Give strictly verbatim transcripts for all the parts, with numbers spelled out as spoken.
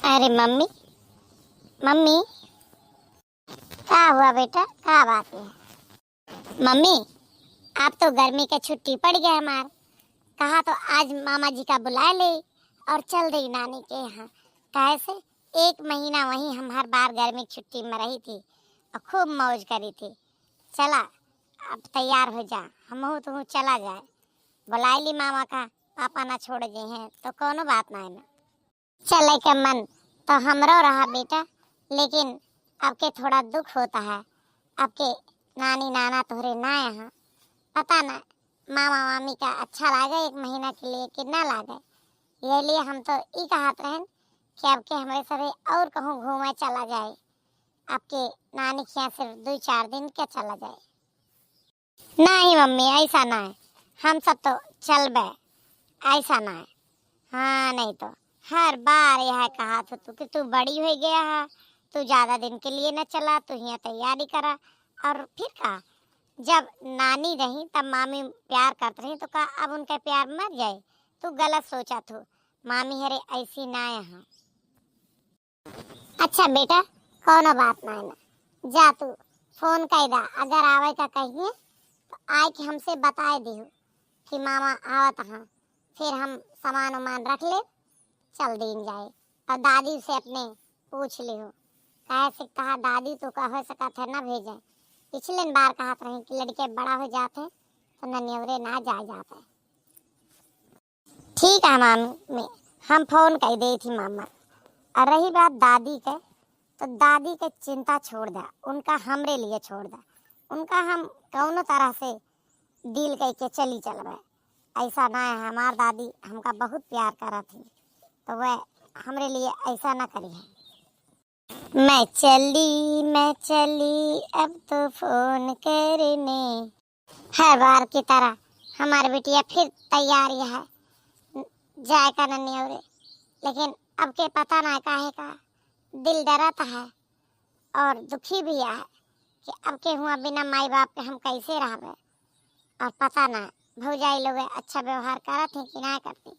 अरे मम्मी, मम्मी। का हुआ बेटा, का बात है? मम्मी, अब तो गर्मी के छुट्टी पड़ गया हमार, कहा तो आज मामा जी का बुलाए ले और चल देई नानी के यहाँ। काहे से एक महीना वहीं हम हर बार गर्मी की छुट्टी में रही थी और खूब मौज करी थी। चला, अब तैयार हो जा, हमहू तुहू चला जाए। बुलाए ली मामा का, पापा ना छोड़ गए हैं तो कोनो बात ना है ना। चले के मन तो हमरो रहा बेटा, लेकिन अब के थोड़ा दुख होता है। अब के नानी नाना तोहरे ना यहाँ, पता ना मामा मामी का अच्छा लागे एक महीना के लिए कि ना लागे। ये लिए हम तो ई कहत रहन कि अब के हमरे सरे और कहूँ घूमे चला जाए, अब के नानी के यहाँ सिर्फ दो चार दिन के चला जाए। नहीं मम्मी, ऐसा ना है, हम सब तो चलबे, ऐसा ना है। हाँ, नहीं तो हर बार यह कहा तो तू कि तू बड़ी हो गया है, तू ज्यादा दिन के लिए न चला, तू यहाँ तैयारी करा। और फिर का, जब नानी रही तब मामी प्यार करत रही, तो का अब उनका प्यार मर जाए? तू गलत सोचा थू, मामी हरे ऐसी ना यहाँ। अच्छा बेटा, कौनो बात ना है ना, जा तू फोन कर दा, अगर आवे का कहिए तो आए के हमसे बताए दिहु कि मामा आवत हाँ, फिर हम सामान उमान रख ले, चल दीन जाए। और दादी से अपने पूछ लिहु, काहे से कहा दादी तो का हो सकत है ना भेजे। पिछले बार कहत रही कि लड़के बड़ा हो जाते तो ननियवरे ना जाए जाते। ठीक है मामी, हम फोन कर दे थी मामा। और रही बात दादी के, तो दादी के चिंता छोड़ दा, उनका हमरे लिए छोड़ दा। उनका हम कौनो तरह से डील करके चली चलबे। ऐसा ना है, हमार दादी हमका बहुत प्यार करत थी, तो वह हमरे लिए ऐसा ना करी है। मैं चली, मैं चली, अब तो फोन करने। हर बार की तरह हमार बिटिया फिर तैयार है जाए का नन्नी औरे, लेकिन अब के पता ना काहे का दिल डरत है और दुखी भी है कि अब के हुआ बिना माई बाप के हम कैसे रहबे। और पता ना भौजाई लोग अच्छा व्यवहार करत हैं कि ना करती।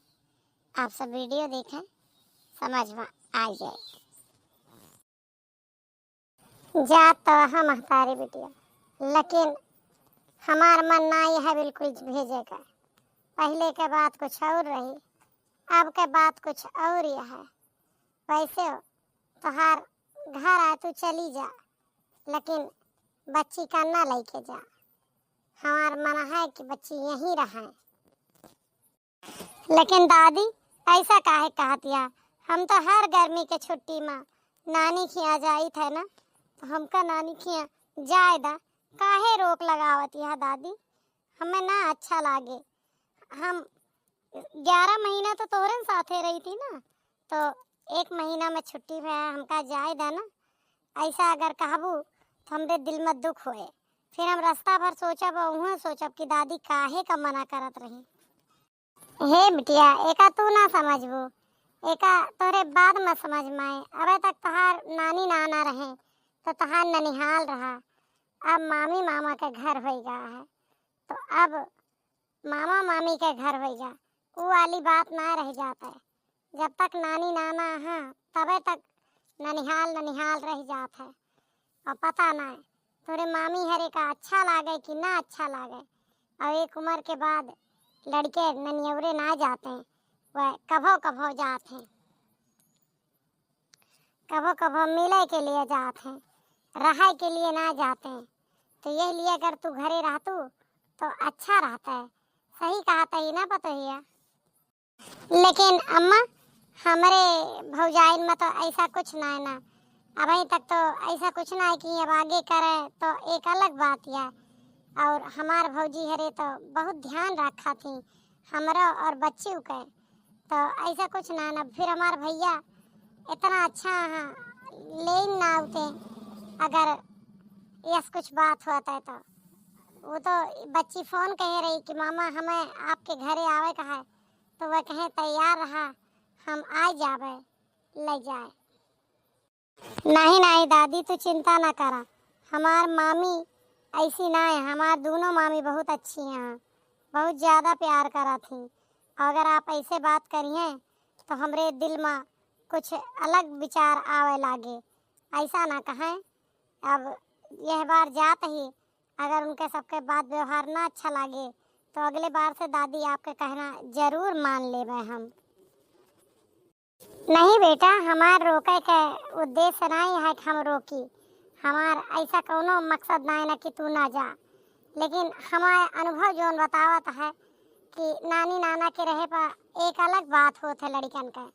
आप सब वीडियो देखें, समझ में आ जाए। जा तो हम महतारी बिटिया, लेकिन हमार मन ना यह बिल्कुल भेजे का। पहले के बात कुछ और रही, अब के बात कुछ और यह है। वैसे हो, तोहार घर आ, तू चली जा, लेकिन बच्ची का ना लेके जा। हमार मन है कि बच्ची यहीं रहे। लेकिन दादी, ऐसा काहे कहतिया? हम तो हर गर्मी के छुट्टी में नानी खिया जाइत है ना, तो हमका नानी खिया जाए दा। काहे रोक लगावतिया दादी? हमें ना अच्छा लागे। हम ग्यारह महीना तो तोहरे साथे रही थी ना, तो एक महीना में छुट्टी में हमका जाए दा ना। ऐसा अगर कहबू तो हमरे दिल में दुख होए, फिर हम रास्ता भर सोचब, उहें सोचब कि दादी काहे का मना करत रही। हे बिटिया, एका तू ना समझबू, एका तोरे बाद में समझ में आए। अबे तक तोहार नानी नाना रहे, तो तोहार ननिहाल रहा, अब मामी मामा के घर होई गया है, तो अब मामा मामी के घर होई जा, ऊ वाली बात ना रह जात है। जब तक नानी नाना है, तबे तक ननिहाल ननिहाल रह जात है। और पता ना है, तोरे मामी हरे का अच्छा लागे कि ना अच्छा लागे। और एक उम्र के बाद लड़के ननियवरे ना जाते हैं, वह कभो कभो जाते हैं। कभो कभो मिले के लिए जात हैं, रहे के लिए ना जाते हैं। तो यही लिए अगर तू घरे रहतू तो अच्छा रहता है। सही कहत ही ना पतोहिया। लेकिन अम्मा, हमरे भौजाइन में तो ऐसा कुछ ना है ना, अभी तक तो ऐसा कुछ ना है कि अब आगे करे तो एक अलग बात है। और हमार भौजी हरे तो बहुत ध्यान रखा थी हमरो और बच्चों के, तो ऐसा कुछ ना ना। फिर हमार भैया इतना अच्छा है, ले ना आते अगर यस कुछ बात होता है तो। वो तो बच्ची फोन कहे रही कि मामा हमें आपके घरे आवे का है, तो वह कहे तैयार रहा, हम आ जावे ले जाए। नहीं नहीं दादी, तू चिंता ना करा, हमार मामी ऐसी ना है, हमार दोनों मामी बहुत अच्छी हैं, बहुत ज़्यादा प्यार करा थी। अगर आप ऐसे बात करिए तो हमरे दिल में कुछ अलग विचार आवे लागे। ऐसा ना कहें, अब यह बार जात ही अगर उनके सबके बात व्यवहार ना अच्छा लागे, तो अगले बार से दादी आपके कहना जरूर मान लेबे हम। नहीं बेटा, हमार रोके के उद्देश्य नहीं है कि हम रोकी, हमार ऐसा कौनो मकसद नहीं ना कि तू ना जा, लेकिन हमार अनुभव जौन बतावत है कि नानी नाना के रहे पर एक अलग बात होत है लड़िकन के,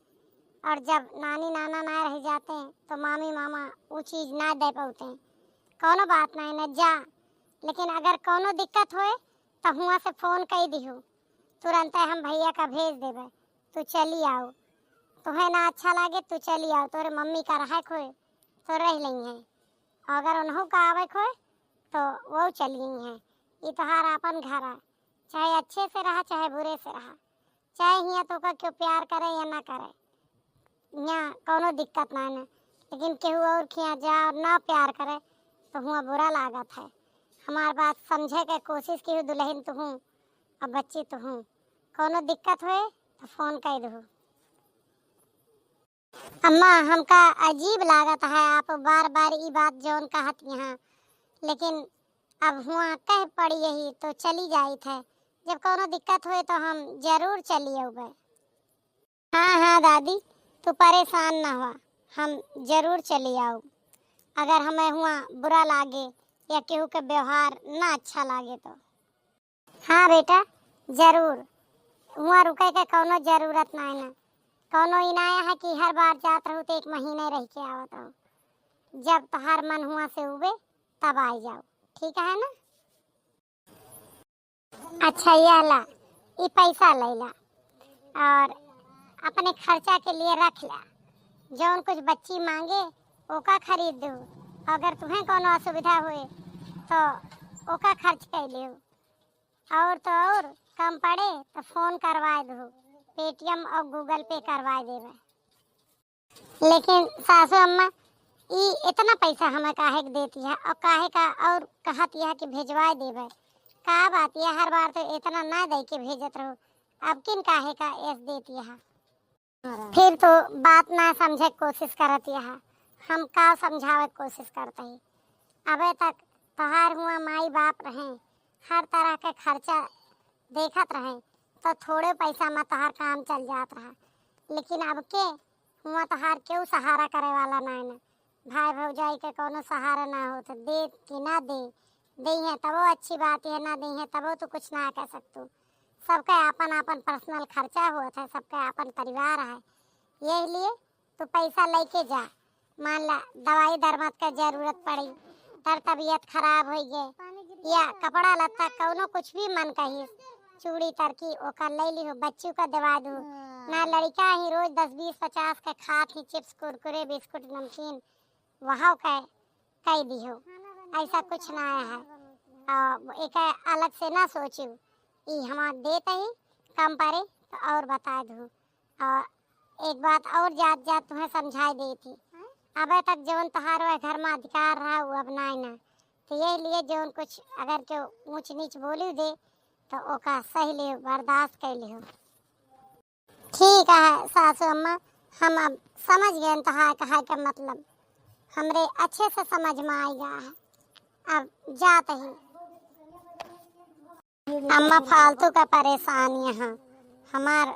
और जब नानी नाना ना रह जाते तो मामी मामा वो चीज़ ना दे पाते। कौनो बात नहीं ना जा, लेकिन अगर कौनो दिक्कत होए तो हुआं से फोन कई दिहु, तुरंते हम भैया का भेज देबे, तू चली आओ। तुहें ना अच्छा लागे, तू चली आओ, तोरे मम्मी का रहे खोए तो रह लेइहैं, अगर उन्हों का आवे खोए तो वो चली हैं। ये तोहार आपन घर है, चाहे अच्छे से रहा चाहे बुरे से रहा, चाहे हियाँ तोका क्यों प्यार करे या ना करे, यहाँ कौनो दिक्कत ना है। लेकिन केहू और खियाँ जा और ना प्यार करे तो हुआ बुरा लागत है। हमार बात समझे के कोशिश की, दुल्हन तू हूँ और बच्ची तू हूँ, कौनो दिक्कत होए तो फोन कर दू। अम्मा, हमका अजीब लागत है आप बार बार ई बात जौन कहत यहाँ, लेकिन अब हुआ कह पड़ी यही तो चली जाइत है। जब कौनो दिक्कत होए तो हम जरूर चली अउबे। हाँ हाँ दादी, तू परेशान ना हुआ, हम जरूर चली आऊ। अगर हमें हुआ बुरा लागे या केहू के व्यवहार ना अच्छा लागे तो। हाँ बेटा, जरूर। हुआ रुके के कौनो जरूरत ना है ना, कौनो इनाया है कि हर बार जात रहू तो एक महीने रह के आवत रहू। जब तोहार मन हुआ से उबे तब आई जाओ, ठीक है ना? अच्छा, यह ला, ई पैसा ले ला और अपने खर्चा के लिए रख ला। जौन कुछ बच्ची मांगे, ओका खरीद दू। अगर तुम्हें कोनो असुविधा होए, तो ओका खर्च कर लियो। और तो और, कम पड़े तो फोन करवा दू, पेटीएम और गूगल पे करवा देवे। लेकिन सासू अम्मा, ई इतना पैसा हमें काहे के देती है और काहे का और कहत यह कि भेजवाए देबे? का बात यह, हर बार तो इतना ना दे के भेजत रहो, अब किन काहे का एस देती है? फिर तो बात ना समझे के कोशिश करत यह, हम का समझावे के कोशिश करते ही। अबे तक तोहार हुआ माई बाप रहे, हर तरह के खर्चा देखत रहे, तो थोड़े पैसा में तोहार काम चल जात रहा। लेकिन अब के हुआ तोहार केहू सहारा करे वाला ना है ना, भाई भौजाई के कोनो सहारा ना होत, दे कि ना दे, दे हैं तबो अच्छी बात है, ना दे हैं तबो तू कुछ ना कह सकतू। सबके आपन आपन पर्सनल खर्चा होत है, सबके आपन परिवार है, यही लिए तू पैसा लेके जा। मान ला दवाई दरमत का जरूरत पड़ी, तर तबीयत खराब हो गए, या कपड़ा लत्ता कौनो कुछ भी मन कही, चूड़ी तरकी ओकर ले लिहो, बच्चू का दवा दू। ना लड़का ही रोज दस बीस पचास का खात ही, चिप्स कुरकुरे बिस्कुट नमकीन, वहाव का कह दिहो। ऐसा कुछ ना है, और एक अलग से ना सोचू, ई हमार देत ही कम पड़े तो और बता दू। और एक बात और, जात जात तुम्हें समझाई देती, अबे तक जौन तोहार वह घर में अधिकार रहा वो अब नाय ना, तो यही लिए जौन कुछ अगर केहू ऊंच नीच बोली दे तो ओका सही लियो, बर्दाश्त कर लियो। ठीक है सासू अम्मा, हम अब समझ गए तोहार कहा के मतलब, हमरे अच्छे से समझ में आई गया है, अब जात ही। अम्मा फालतू का परेशान यहाँ, हमार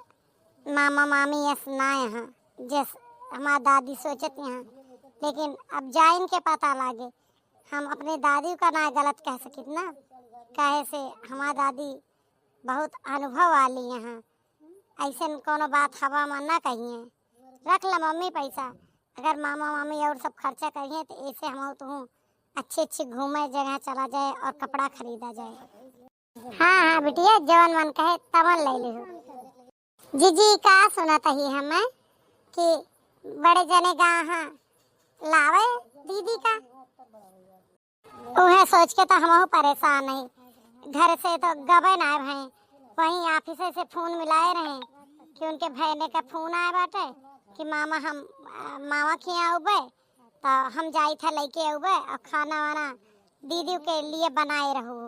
मामा मामी यस ना यहाँ, जस हमार दादी सोचत यहाँ, लेकिन अब जाइन के पता लागे। हम अपने दादी का ना गलत कह सकित ना, कहे से हमार दादी बहुत अनुभव वाली यहाँ, ऐसे कोनो बात हवा में ना कहिए। रख ला मम्मी पैसा, अगर मामा मामी और सब खर्चा करिए तो ऐसे हम तो हूँ अच्छे अच्छे घूमे जगह चला जाए और कपड़ा खरीदा जाए। हाँ हाँ बिटिया, जवन मन कहे तवन ले लिहो। जीजी का सुनत ही हमें कि बड़े जने गा हाँ लावे दीदी का, उहे सोच के तो हमहू परेशान है। घर से तो गबे ना भए, वहीं ऑफिस से फोन मिलाए रहे कि उनके बहने का फोन आए बाटे कि मामा हम, मामा के यहाँ आउबे, तो हम जाई था लेके आउबे और खाना वाना दीदी के लिए बनाए रहू।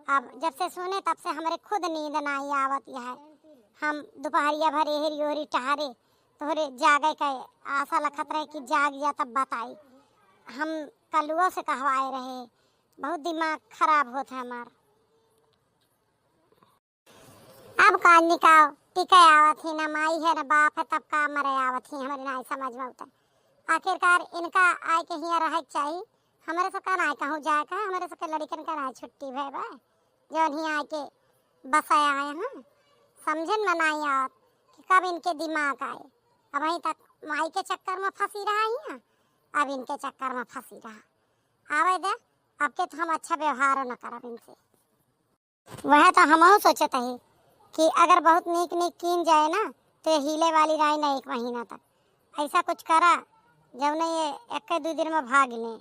अब जब से सुने तब से हमरे खुद नींद ना आवत है। हम दोपहरिया भर एहरी ओहरी टहरे, तोहरे जागे के आशा लखत रहे कि जाग जा तब बताई। हम कलुआ से कहवाए रहे, बहुत दिमाग खराब होत है हमार। अब का निकाओ, टिके आवत ही, ना माई है ना बाप है, तब का मरे आवत ही, हमरे नाई समझ में उतर। आखिरकार इनका आए के हियाँ रहे के चाही, हमरे सबका नाई कहूँ जाए का, हमरे सबके लड़िकन का नाई छुट्टी भय बा, जौन हियाँ आए के बसाया आए हैं। समझन में नाई आवत कि कब इनके दिमाग आए। अब वहीं तक माई के चक्कर में फंसी रहा हियाँ, अब इनके चक्कर में फंसी रहा। आवे दे, अब के तो हम अच्छा व्यवहार न करब इनसे। वह तो हमहू सोचत ही कि अगर बहुत नीक नीक कीन जाए ना, तो ये हीले वाली रही ना एक महीना तक। ऐसा कुछ करा, जौने ये एक दो दिन में भाग लें।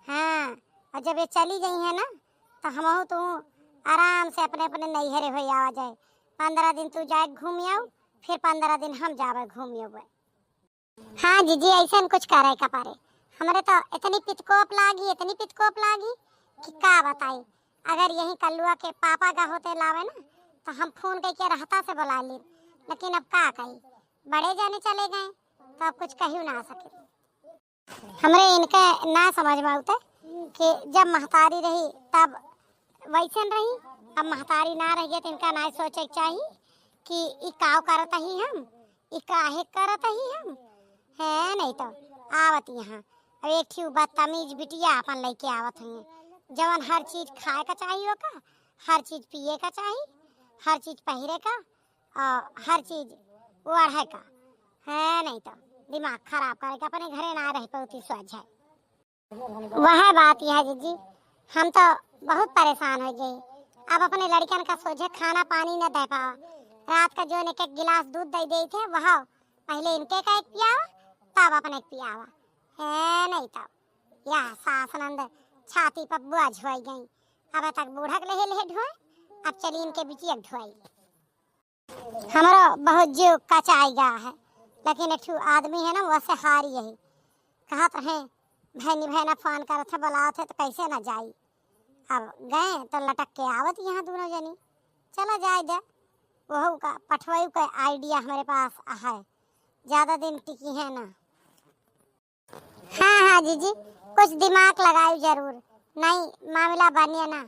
हाँ, और जब ये चली गई है ना, तो हमहू तू आराम से अपने अपने नैहरे हो आवा जाए। पंद्रह दिन तू जाए घूम आओ, फिर पंद्रह दिन हम जावे घूम आओ। हाँ जीजी, ऐसन कुछ करे का परे। हमरे तो इतनी पितकोप लागी, इतनी पितकोप लागी कि का बताई। अगर यही कल्लुआ के पापा का होते लावे ना, तो हम फोन करके रहता से बुला ली, लेकिन अब का कही, बड़े जाने चले गए, तो अब कुछ कही ना सके। हमरे इनके ना समझ में आवते कि जब महतारी रही तब वैसन रही, अब महतारी ना रह गई तो इनका ना सोचे के चाही कि ई काव करत ही हम, ई काहे करत ही हम। है नहीं तो आवत यहाँ अब एक ठू बदतमीज बिटिया अपन लेके आवत हुई, जवन हर चीज खाए का चाही ओका, हर चीज पिए का चाही, हर चीज पहिरे का, और हर चीज ओढ़े का। है नहीं तो दिमाग खराब करके अपने घरे ना रह पौती सोझ है। वह बात यह जीजी, हम तो बहुत परेशान हो गए। अब अपने लड़कन का सोझे खाना पानी न दे पावा। रात का जो एक एक गिलास दूध दे दे थे, वह पहले इनके का एक पियावा, तब अपने के पियावा। है नहीं तब यह सास नंद छाती पर बोझ हो गई। अब तक बूढ़क लेहे लेहे ढोए, अब चली इनके बिटिया ढोई। हमरो बहुत जीव कचाई गया है, लेकिन एक ठो आदमी है ना, वह से हारी यही कहत रहे, "भैनी बहना फोन करत है, बुलावत है, तो कैसे ना जाई?" अब गए तो लटक के आवत यहाँ दोनों जनी। चला जाए दे, वहू का पठवाई का आइडिया हमारे पास है, ज़्यादा दिन टिकी है ना। हाँ हाँ जीजी, कुछ दिमाग लगाई जरूर, नहीं मामला बनिए ना।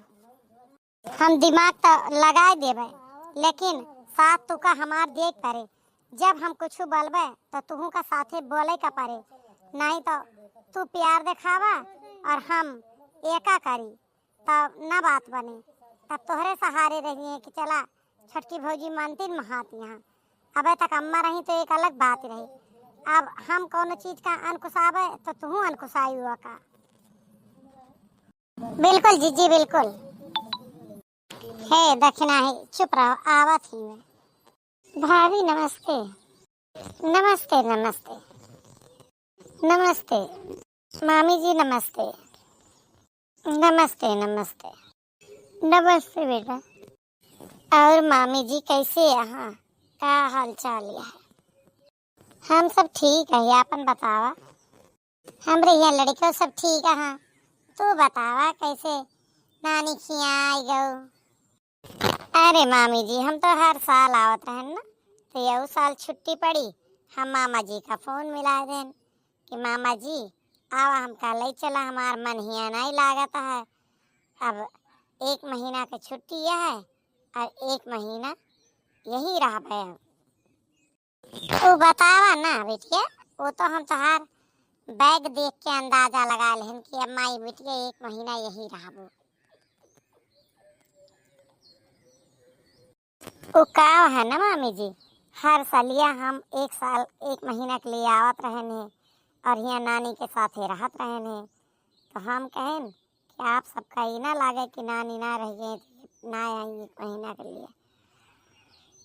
हम दिमाग तो लगाए देबे, लेकिन साथ तू का हमार देख परे। जब हम कुछ बोलबे तो तुहू का साथे बोले का परे, नहीं तो तू प्यार दिखावा और हम एका करी, तब ना बात बने। तब तोहरे सहारे रहिए कि चला छोटकी भौजी मानती महात यहाँ। अबे तक अम्मा रही तो एक अलग बात रही, अब हम कौनो चीज का अनकुसाबे तो तुहू अनकुसाई हुआ का। बिल्कुल जीजी, बिल्कुल। हे दखिना ही, चुप रहो, आवत ही मैं। भाभी नमस्ते। नमस्ते, नमस्ते। नमस्ते। मामी जी नमस्ते। नमस्ते, नमस्ते। नमस्ते बेटा। और मामी जी कैसे यहाँ? का हाल चाल है? हम सब ठीक है, आपन बतावा। हमरे यहाँ लड़िको सब ठीक है। तू बतावा कैसे नानी खिया आई गऊ? अरे मामी जी, हम तो हर साल आवत रहन ना, तो यहू साल छुट्टी पड़ी, हम मामा जी का फोन मिला देन कि मामा जी आवा, हमका ले चला, हमार मन हिया नहीं लागत है। अब एक महीना के छुट्टी है और एक महीना यही रहबे। अब तू बतावा ना बिटिया, वो तो हम तोहार बैग देख के अंदाजा लगा लेहन कि अम्मा ये बिटिया एक महीना यही रहबो। वो का है ना मामी जी, हर सलिया हम एक साल एक महीना के लिए आवत रहन है और हियाँ नानी के साथे रहत रहन है, तो हम कहन कि आप सबका ई ना लागे कि नानी ना रह गई, ना आई एक महीना के लिए।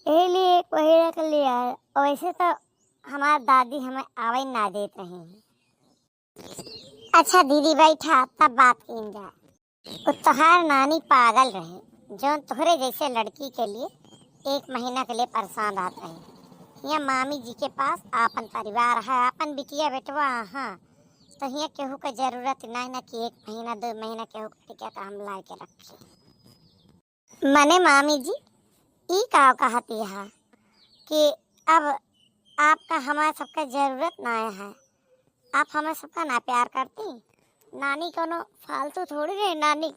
ए लिए एक महीना के लिए आए। वैसे तो हमार दादी हमें आवे ना देत रही हैं। अच्छा दीदी बैठा, तब बात कीन जा। उ तोहार नानी पागल रहे, जौन तोहरे जैसे लड़की के लिए एक महीना के लिए परेशान रहत रहे। हियाँ मामी जी के पास आपन परिवार है, आपन बिटिया बेटवा, हाँ, तो हियाँ केहू के जरूरत नहीं ना कि एक महीना दो महीना केहू के टिका का हम ला के रखे। मने मामी जी, ई का कहती है कि अब आपका हमारे सबका जरूरत ना है, आप हमें सबका ना प्यार करती। नानी कोनो फालतू थोड़ी रही, नानी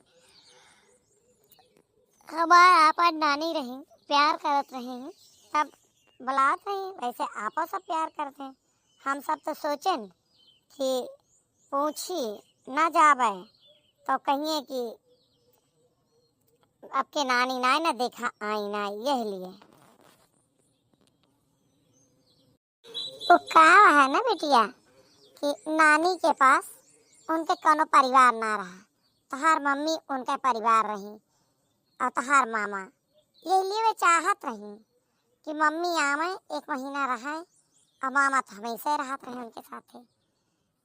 हमार आपन नानी रही, प्यार करत रही, तब बुलात रही। वैसे आपो सब प्यार करते हैं। हम सब तो सोचेन कि पूछी ना जावे तो कहिए कि आपके नानी नाय ना देखा आई ना, यह लिए। वो का है ना बिटिया कि नानी के पास उनके कोनो परिवार ना रहा, तोहार मम्मी उनके परिवार रही और तोहार मामा, ये लिए वे चाहत रही कि मम्मी आवे, एक महीना रहे, और मामा तो हमेशा रहत रहे उनके साथे।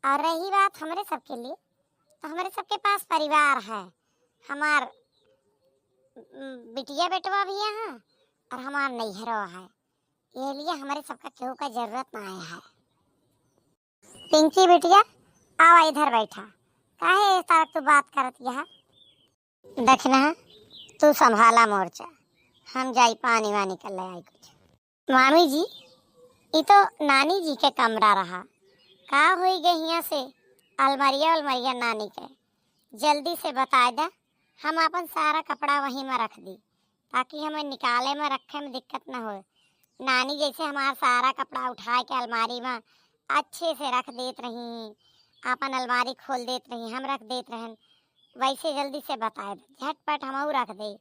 और रही बात हमरे सबके लिए, तो हमरे सबके पास परिवार है, हमार, उम, बिटिया बेटवा भी यहाँ और हमार नैहरो है, ये लिए हमरे सबका केहू का जरूरत ना है। पिंकी बिटिया, आवा इधर बैठा, काहे इस तरह तू बात करत यहाँ? दखिना, तू संभाला मोर्चा, हम जाई पानी वानी कर ले आई कुछ। मामी जी, ई तो नानी जी के कमरा रहा, का होई गए हियाँ से अलमारिया अलमारिया नानी के? जल्दी से बताए दा, हम अपन सारा कपड़ा वहीं में रख दी, ताकि हमें निकाले में रखे में दिक्कत न होए। नानी जैसे हमार सारा कपड़ा उठाए के अलमारी में अच्छे से रख देत रही, अपन अलमारी खोल देत रही, हम रख देत रहन, वैसे जल्दी से बताए दा, झटपट हमहू रख दे,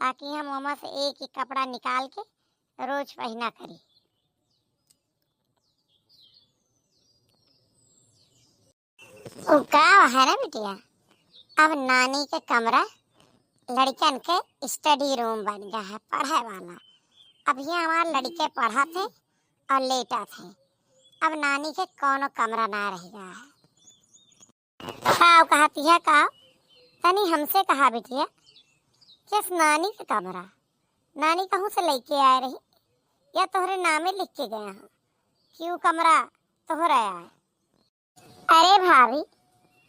ताकि हम ओमा से एक एक कपड़ा निकाल के रोज पहिना करी। उ का है ना बिटिया, अब नानी के कमरा लड़कन के स्टडी रूम बन गया है, पढ़े वाला। अब यहाँ हमार लड़के पढ़त हैं और लेटत हैं। अब नानी के कोनो कमरा ना रह गया है। का कहती है का? तनी हमसे कहा बिटिया, किस नानी के कमरा? नानी कहूँ से लेके आए रही या तोहरे नामे लिख के गया हूँ कि वो कमरा तोहरे आए? अरे भाभी,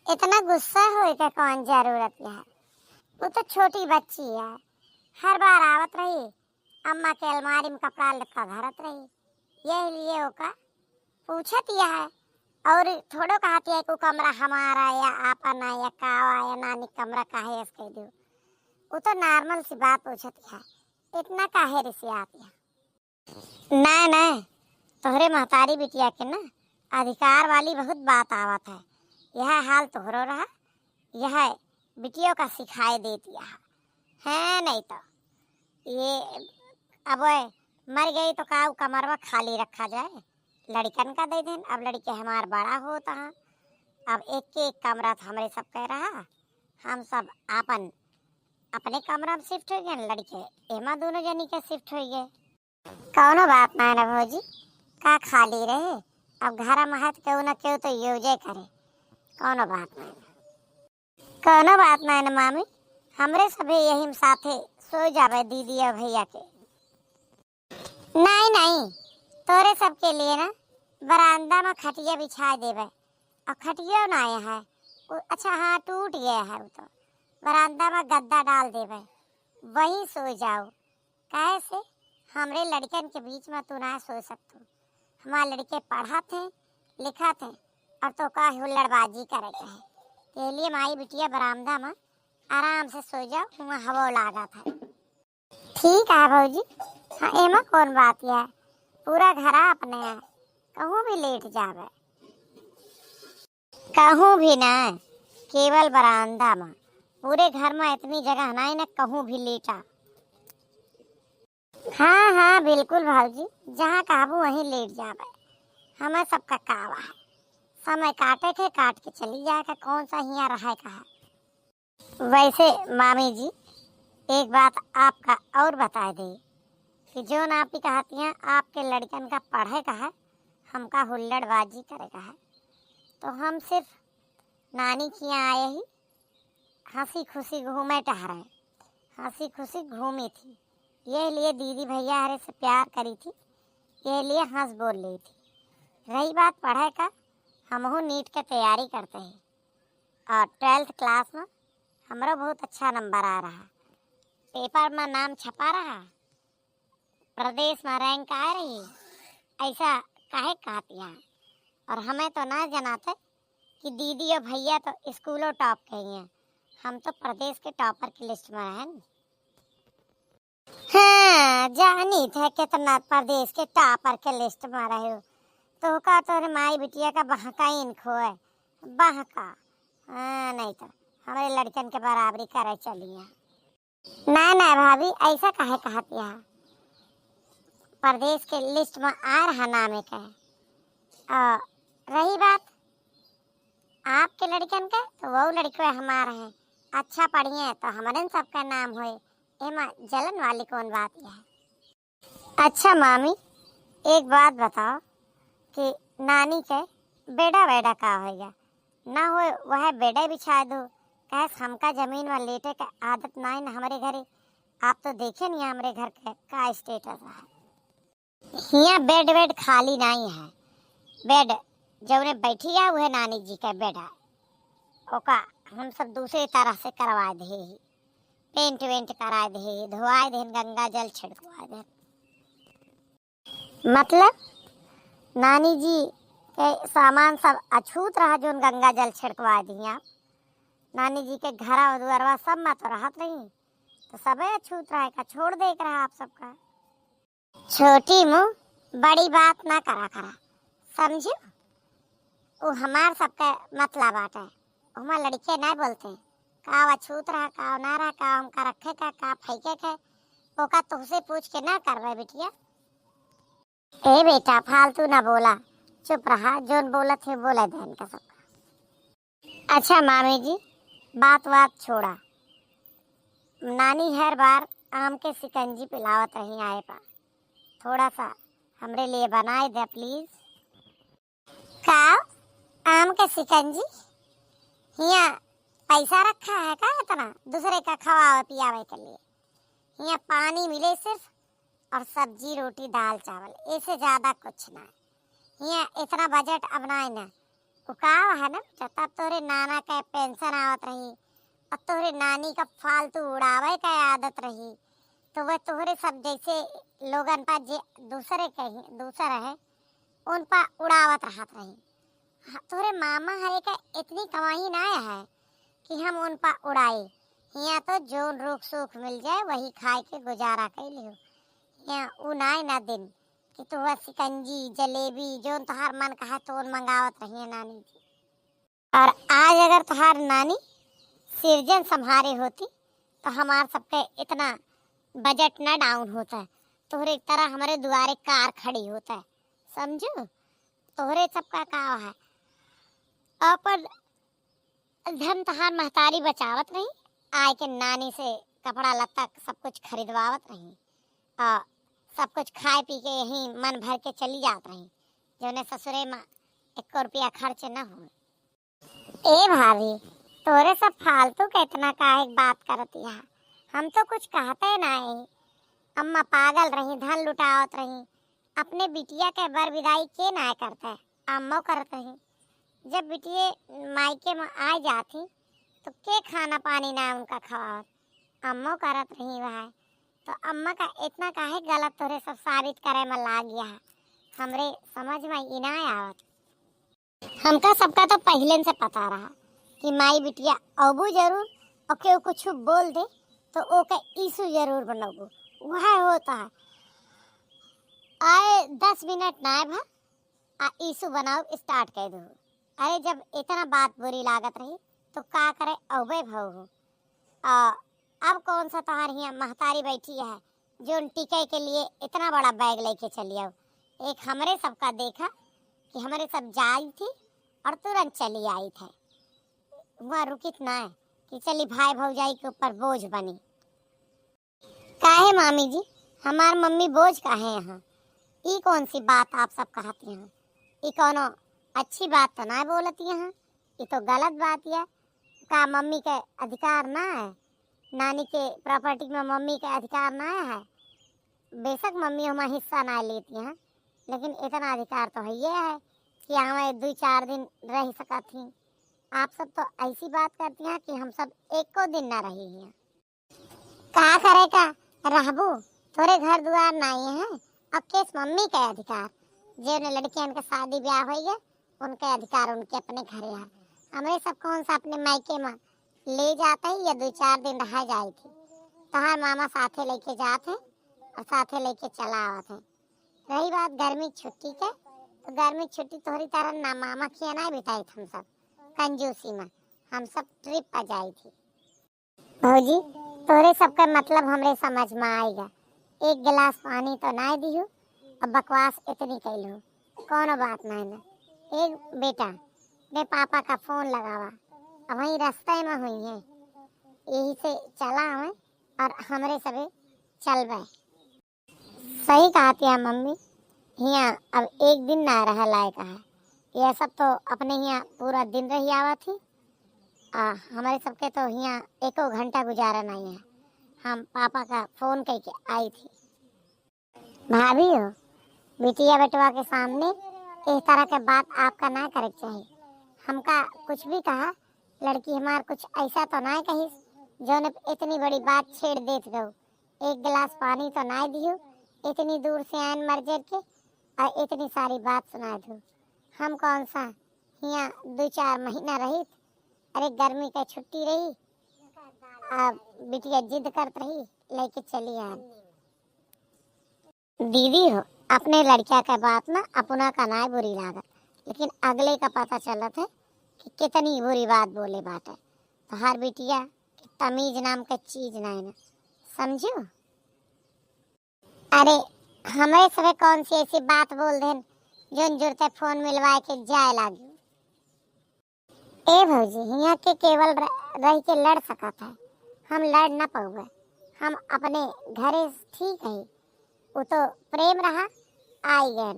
इतना गुस्सा होए के कौन जरूरत है? वो तो छोटी बच्ची है, हर बार आवत रही, अम्मा के अलमारी में कपड़ा लत्ता धरत रही, यही लिए ओका पूछत यह है। और थोड़ो कहती है कि वो कमरा हमारा या आपन है या कावा या नानी कमरा काहे ऐसे कह दो। वो तो नॉर्मल सी बात पूछत है, इतना काहे रिसियात है? नहीं, नहीं, तोहरे महतारी बिटिया के ना अधिकार वाली बहुत बात आवत है। यह हाल तोहरो रहा, यह बिटियों का सिखाए देती है। हैं, नहीं तो ये अब मर गई तो का उ कमरवा खाली रखा जाए? लड़कन का दे देन। अब लड़के हमार बड़ा होता है, अब एक एक कमरा तो हमरे सब कह रहा, हम सब आपन अपने कमरा में शिफ्ट हो गए, लड़के एमा दोनों जनी के शिफ्ट हो गए। कौनो बात ना है ना भौजी, का खाली रहे, अब घर में है तो केहू ना केहू तो यूजे करे, कौनो बात ना है। कौनो बात ना है ना मामी, हमरे सभे यही में साथे सो जावे दीदी और भैया के। नहीं, नहीं, तोरे सबके लिए ना बरामदा में खटिया बिछा देवे, और खटियो ना आया है, उ, अच्छा हाँ, टूट गया है वो तो, बरामदा में गद्दा डाल देवे, वहीं सो जाओ। काहे से हमरे लड़कन के बीच में तू ना सो सकतू। हमारे लड़के पढ़त हैं, लिखत हैं, और तो का हुल्लड़बाजी करे के है। के लिए माई बिटिया बरामदा में आराम से सो जाओ, वहाँ हवा लागत है। ठीक है भौजी, हाँ, एमा कौन बात है, पूरा घर अपने है, कहूँ भी लेट जावे। कहूँ भी ना, केवल बरामदा में, पूरे घर में इतनी जगह नहीं ना, कहूँ भी लेटा। हाँ, हाँ, बिल्कुल भौजी, जहाँ कहबू वहीं लेट जावे। हमें सबका कावा है, समय काटे के काट के चली जाए के, कौन सा हियाँ रहे का है। वैसे मामी जी, एक बात आपका और बता दे कि जोन आप ही कहती हैं, आपके लड़कन का पढ़े का है, हमका हुल्लड़बाजी करे का है, तो हम सिर्फ नानी के यहाँ आए ही, हँसी खुशी घूमे टहरे, हँसी खुशी घूमी थी। ये लिए दीदी भैया हरे से प्यार करी थी, ये लिए हँस बोल ली थी। रही बात पढ़े का, हमहू नीट के तैयारी करते हैं और ट्वेल्थ क्लास में हमरो बहुत अच्छा नंबर आ रहा, पेपर में नाम छपा रहा, प्रदेश में रैंक आ रही, ऐसा काहे कहत यहाँ? और हमें तो ना जनाते कि दीदी और भैया तो स्कूलों टॉप के ही हैं, हम तो प्रदेश के टॉपर की लिस्ट में रहन। हाँ, जानी थे कितना प्रदेश के टॉपर के लिस्ट में रहे हो। तो का तोरे माई बिटिया का बहका इनको है, बहका। हाँ, नहीं तो हमारे लड़कन के बराबरी करे चलिए। ना, ना भाभी, ऐसा काहे कहत यहाँ? प्रदेश के लिस्ट में आ रहा नाम एक है। और रही बात आपके लड़कन के, तो वो लड़के हमार हैं। अच्छा पढ़िए तो हमरन सबका नाम होए, एमा जलन वाली कौन बात है? अच्छा मामी, एक बात बताओ कि नानी के बेडा वेडा का होइगा? ना होए वह बेडे बिछा दो, कहे हमका जमीन में लेटे के आदत नाई न हमरे घरे। आप तो देखे नहीं हमरे घर के का स्टेटस है। हियाँ बेड वेड खाली नाई है, बेड जौने बैठी है वह नानी जी का बेड है, ओका हम सब दूसरे तरह से करवा दे ही, पेंट वेंट करा दे ही, धोआ दे, गंगा जल छिड़कवा दे। मतलब नानी जी के सामान सब अछूत रहा, जोन गंगा जल छिड़कवा दी आप। नानी जी के घरा दुआरवा सब में तो रहत रही, तो सबे अछूत रहा, का छोड़ दे के रहा आप सबका। छोटी मुँह बड़ी बात ना करा करा, समझियो? उ हमार सबके मतला बाटे, ओमा लड़के ना बोलते। का अछूत रहा, का ना रहा, का हमका रखे का, का फेंके के, ओका तुहसे पूछ के ना करबे बिटिया। ए बेटा, फालतू ना बोला, चुप रहा, जोन बोलत है बोले दे इनका सबका। अच्छा मामी जी, बात बात छोड़ा, नानी हर बार आम के सिकंजी पिलावत रही आए पा, थोड़ा सा हमरे लिए बनाए दे प्लीज। का आम के सिकंजी? हिया पैसा रखा है का इतना दूसरे का खवावे पियावे के लिए? हिया पानी मिले सिर्फ, और सब्जी रोटी दाल चावल, ऐसे ज्यादा कुछ ना। हिया इतना बजट अब ना है ना। उ का है ना बेटा, तब तोहरे नाना के पेंशन आवत रही और तोहरे नानी का फालतू उड़ावे का आदत रही, तो वह तोहरे सब जैसे लोगन पर जे दूसरे कहीं दूसर है, उन पर उड़ावत रहत रही। हाँ, तोहरे मामा है का इतनी कमाई ना है कि हम उन पर उड़ाए। हिया तो जोन रूख सूख मिल जाए वही खाए के गुजारा कर लियो। हिया उ नाय ना दिन कि तू वह सिकंजी जलेबी जोन तोहार मन कहा तोन मंगावत रहिए नानी जी। और आज अगर तोहार नानी सिरजन संभारे होती तो हमार सबके इतना बजट ना डाउन होता, तोहरे तरह हमारे दुआरे कार खड़ी होता, समझो? तोहरे सबका का है, अपन धन तोहार महतारी बचावत रही, आए के नानी से कपड़ा लत्ता सब कुछ खरीदवावत रही और सब कुछ खाए पी के यहीं मन भर के चली जात रही, जौने ससुरे में एको रुपया खर्च न हो। ए भाभी, तोरे सब फालतू के इतना काहे के बात करत यहाँ? हम तो कुछ कहते नाहीं। अम्मा पागल रही, धन लुटावत रही, अपने बिटिया के बर विदाई के ना करते, अम्मो करत रही। जब बिटिये मायके में आ जाती तो के खाना पानी ना उनका खवावत, अम्मो करत रही वह। तो अम्मा का इतना काहे गलत तोरे सब साबित करे में लाग गया है, हमरे समझ में ई ना आवत। हमका सबका तो पहिलेन से पता रहा कि माई बिटिया अबू जरूर और केहू कुछ बोल दे तो ओके issue जरूर बनबू। वह होता है, आए दस मिनट ना भा आ issue बनाओ start कर दो। अरे जब इतना बात बुरी लागत रही तो का करे अबे भऊ हो। आ, अब कौन सा तोहार हियाँ महतारी बैठी है जोन टिके के लिए इतना बड़ा बैग लेके चली आओ। एक हमरे सबका देखा कि हमरे सब जाई थी और तुरंत चली आई थे। वहाँ रुकित ना है कि चली भाई भौजाई के ऊपर बोझ बनी। काहे मामी जी, हमार मम्मी बोझ काहे यहाँ? ई कौन सी बात आप सब कहत यहाँ? ई कौनो अच्छी बात तो ना बोलत यहाँ, ई तो गलत बात है। का मम्मी के अधिकार ना है? नानी के प्रॉपर्टी में मम्मी के अधिकार ना है? बेशक मम्मी हमार हिस्सा ना लेती हैं, लेकिन इतना अधिकार तो है ये है कि हमें दो चार दिन रह सकत ही। आप सब तो ऐसी बात करती हैं कि हम सब एको दिन ना रही हैं। का करे का रहबू, तोरे घर दुआर नाई है, अब केस मम्मी के अधिकार। जे उन्हें लड़कियन के शादी ब्याह होइए, उनके अधिकार उनके अपने घरे है। हमरे सब कौन सा अपने मायके में ले जाते हैं या दो चार दिन रह जाए थे, तहार मामा साथे लेके जात हैं और साथे लेके चला आवत हैं। रही बात गर्मी छुट्टी के, तो गर्मी छुट्टी तोहरी तरह ना मामा किया ना बिताई हम सब कंजूसी में, हम सब ट्रिप पर जाई थी। भौजी, तोहरे सबका मतलब हमरे समझ में आएगा। एक गिलास पानी तो ना दिहू, अब बकवास इतनी कैलू, कोनो बात नहीं ना। एक बेटा, अपने पापा का फोन लगावा, अब वहीं रास्ते में हुई है, यही से चला आवे और हमरे सबे चलबे। सही कहत है मम्मी, हियाँ अब एक दिन ना रह लायक है। यह सब तो अपने हियाँ पूरा दिन रही आवत ही, आ हमरे सबके तो हियाँ एको घंटा गुजारा नहीं है। हम पापा का फोन करके आई थी। भाभी हो, बिटिया बेटवा के सामने इस तरह के बात आपका ना करे के चाही। हमका कुछ भी कहा, लड़की हमार कुछ ऐसा तो ना कहिस, जौन इतनी बड़ी बात छेड़ देत गऊ। एक गिलास पानी तो ना दिहू, इतनी दूर से आयन मर्जर के और इतनी सारी बात सुना दू। हम कौन सा हियाँ दो चार महीना रहित? अरे गर्मी का छुट्टी रही, अब बिटिया जिद करत रही, लेके चली आयन। दीदी हो, अपने लड़किया के बात ना अपना का नाय बुरी लागत, लेकिन अगले का पता चलत है कि कितनी बुरी बात बोले बाटे। तोहार बिटिया के तमीज नाम का चीज नाय ना, समझो? अरे, हमरे सबे कौन सी ऐसी बात बोल देन, जोन जुड़ते फोन मिलवाए के जाए लागी। ए भौजी, हियाँ के केवल र-, रह के लड़ सकत है, हम लड़ न पउबे। हम अपने घरे ठीक है, वो तो प्रेम रहा, आई गए।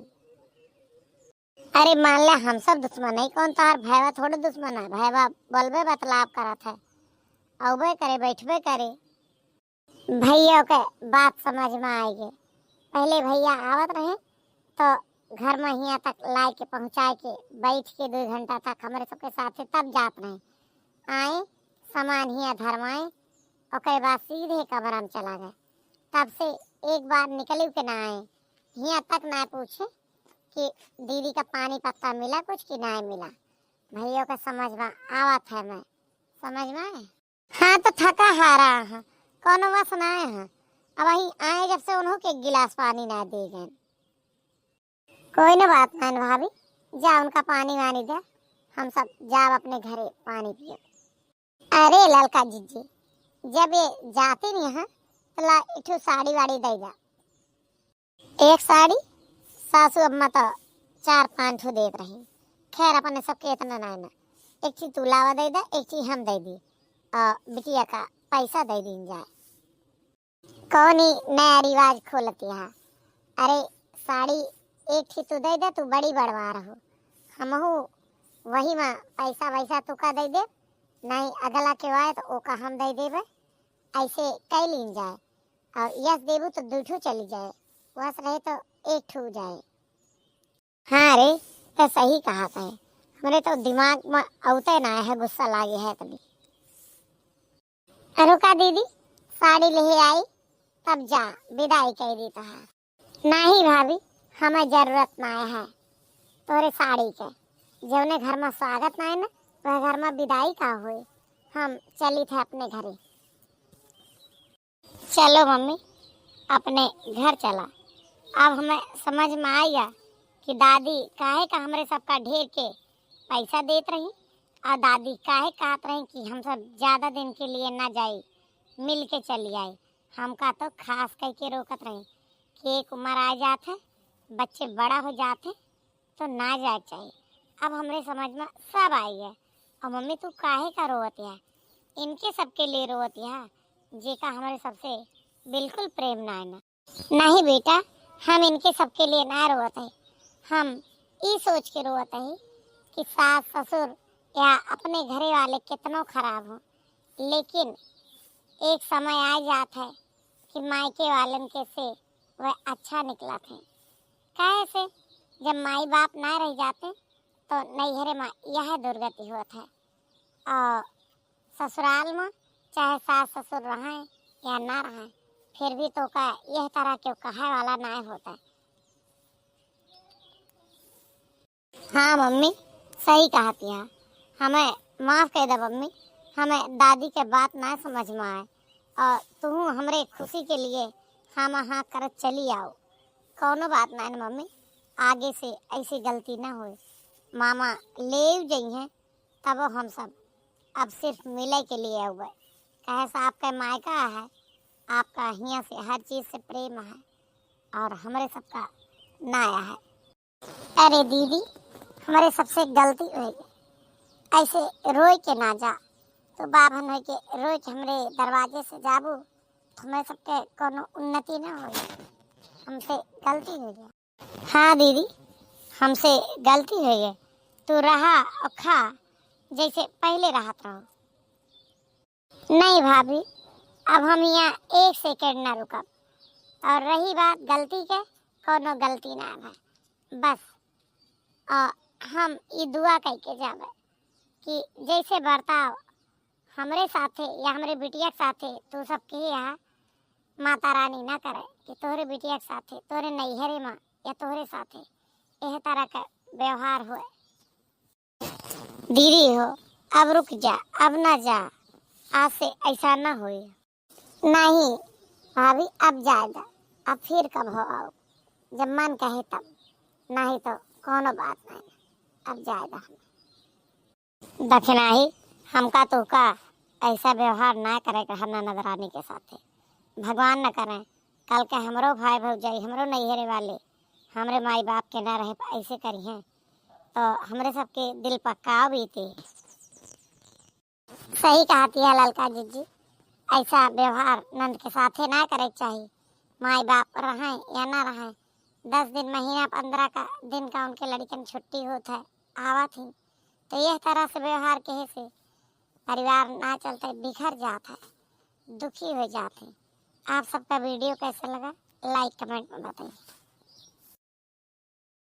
अरे मान ले, हम सब दुश्मन है, कौन तोहार भैया थोड़े दुश्मन है, भैया बोलबे बतलाव करत है, अउबे करे, बैठबे करे। भैया के बात समझ में आए गे। पहले भैया आवत रहे तो घर में हियाँ तक लाए के पहुँचाए के बैठ के दो घंटा तक हमरे सबके साथे तब जात रहे। आए, सामान हियाँ धरवाए, ओकरे बाद सीधे कमरा में चला गए। तब से एक बार निकलिउ के ना आए, हियाँ तक ना पूछे कि दीदी का पानी पत्ता मिला कुछ कि ना मिला। भैया का समझ में आवत है, मैं समझ में आए। हाँ, तो थका हारा है, कौनो वस ना है। अब वहीं आए जब से उन्हों के एक गिलास पानी ना दे गए। कोई न बात ना भाभी, जा उनका पानी वानी दे, हम सब जाब अपने घरे पानी पिए। अरे ललका जिज्जी, जब ये जाती नहीं है तो ला एक ठो साड़ी वाड़ी दे जा। एक साड़ी सासू अम्मा तो चार पाँच ठो देत रही। खैर, अपने सबके इतना नाय ना, एक ठी तू लावा दे दे, एक ठी हम दे दी, और बिटिया का पैसा दे दीन जाए। कौन ही नया रिवाज खोलती है? अरे साड़ी एक ठी तू दे दे, तू बड़ी बड़वार हो, हमहू वही में पैसा वैसा तू का दे दे, नहीं अगला के आए तो ओका हम दे देबे, ऐसे कई लीन जाए। और यस देबू तो दू ठो चली जाए, वस रहे तो एक ठो जाए। हाँ रे, तो सही कहा है, हमरे तो दिमाग में औते ना है, गुस्सा लागे है तनी। अरे रुका दीदी, साड़ी ले आई, तब जा विदाई कह दी तो है। नहीं भाभी, हमें जरूरत ना है तोरे साड़ी के। जौने घर में स्वागत ना है ना, वह घर में विदाई का होए। हम चली थे अपने घरे। चलो मम्मी, अपने घर चला। अब हमें समझ में आइगा कि दादी काहे का हमरे सबका ढेर के पैसा देत रही और दादी काहे कहत रही कि हम सब ज्यादा दिन के लिए ना जाई, मिल के चली आई। हमका तो खास कह के रोकत रही कि एक उम्र आ जात है, बच्चे बड़ा हो जात है, तो ना जाए के चाहिए। अब हमरे समझ में सब आई है। और मम्मी तू काहे का रोवत है? इनके सबके लिए रोवत है, जेका हमरे सबसे बिल्कुल प्रेम ना है ना। नहीं बेटा, हम इनके सबके लिए ना रोवत है। हम ई सोच के रोवत है कि सास ससुर या अपने घरे वाले कितनो खराब हो, लेकिन एक समय आ जात है कि मायके वालन के से वह अच्छा निकलत है। काहे से जब माई बाप ना रह जाते तो नैहरे में यह दुर्गति होत है। और ससुराल में चाहे सास ससुर रहें या ना रहें, फिर भी तो का यह तरह के कहे वाला ना होता है। हाँ मम्मी, सही कहत हिया, हमें माफ कइ द मम्मी, हमें दादी के बात ना समझ में आए और तू हमरे खुशी के लिए हाँ हाँ करत चली आओ। कौनो बात ना न मम्मी, आगे से ऐसी गलती ना होए। मामा लेव जइहें तबो हम सब अब सिर्फ मिले के लिए अउबे, काहे से आपका मायका है, आपका हियाँ से हर चीज से प्रेम है और हमरे सबका नाया है। अरे दीदी, हमरे सबसे गलती होइ गई, ऐसे रोइ के ना जा, तो बाभन होइ के रोइ के हमरे दरवाजे से जाबू तो हमरे सबके कौनो उन्नति ना होई, हमसे गलती होइ गई। हाँ दीदी, हमसे गलती होइ गई, तू रहा और खा जैसे पहले रहत रहो। नहीं भाभी, अब हम यहाँ एक सेकंड ना रुकब। और रही बात गलती के, कौनो गलती ना है बस। और हम ई दुआ कइ के जाबे कि जैसे बर्ताव हमरे साथे या हमरे बिटिया के साथे तू सब के यहाँ माता रानी ना करे कि तोहरे बिटिया के साथे, तोहरे नैहरे में या तोहरे साथे एह तरह का व्यवहार होए। दीदी हो, अब रुक जा, अब ना जा, आज से ऐसा ना होई। नहीं भाभी, अब जाए दा, अब फिर कब हो आओ, जब मन कहे तब, नहीं तो कोनो बात नहीं, अब जाए दा। दखिनाही, हमका तोहका ऐसा व्यवहार ना करे के है ननद रानी के साथे। भगवान न करें, कल के हमरो भाई भौजाई, हमरो नैहरे वाले, हमरे माई बाप के ना रहे ऐसे करिहें, तो हमरे सबके दिल पक्का बीती। सही कहत हिया ललका जिज्जी, ऐसा व्यवहार नंद के साथे ना करे के चाही। माई बाप रहें या ना रहें, दस दिन, महीना, पन्द्रह का दिन का उनके लड़िकन छुट्टी होत है, आवत ही, तो यह तरह से व्यवहार कहे से परिवार ना चलते, बिखर जात है, दुखी हो जात है। आप सबका वीडियो कैसे लगा, लाइक कमेंट में बताइए।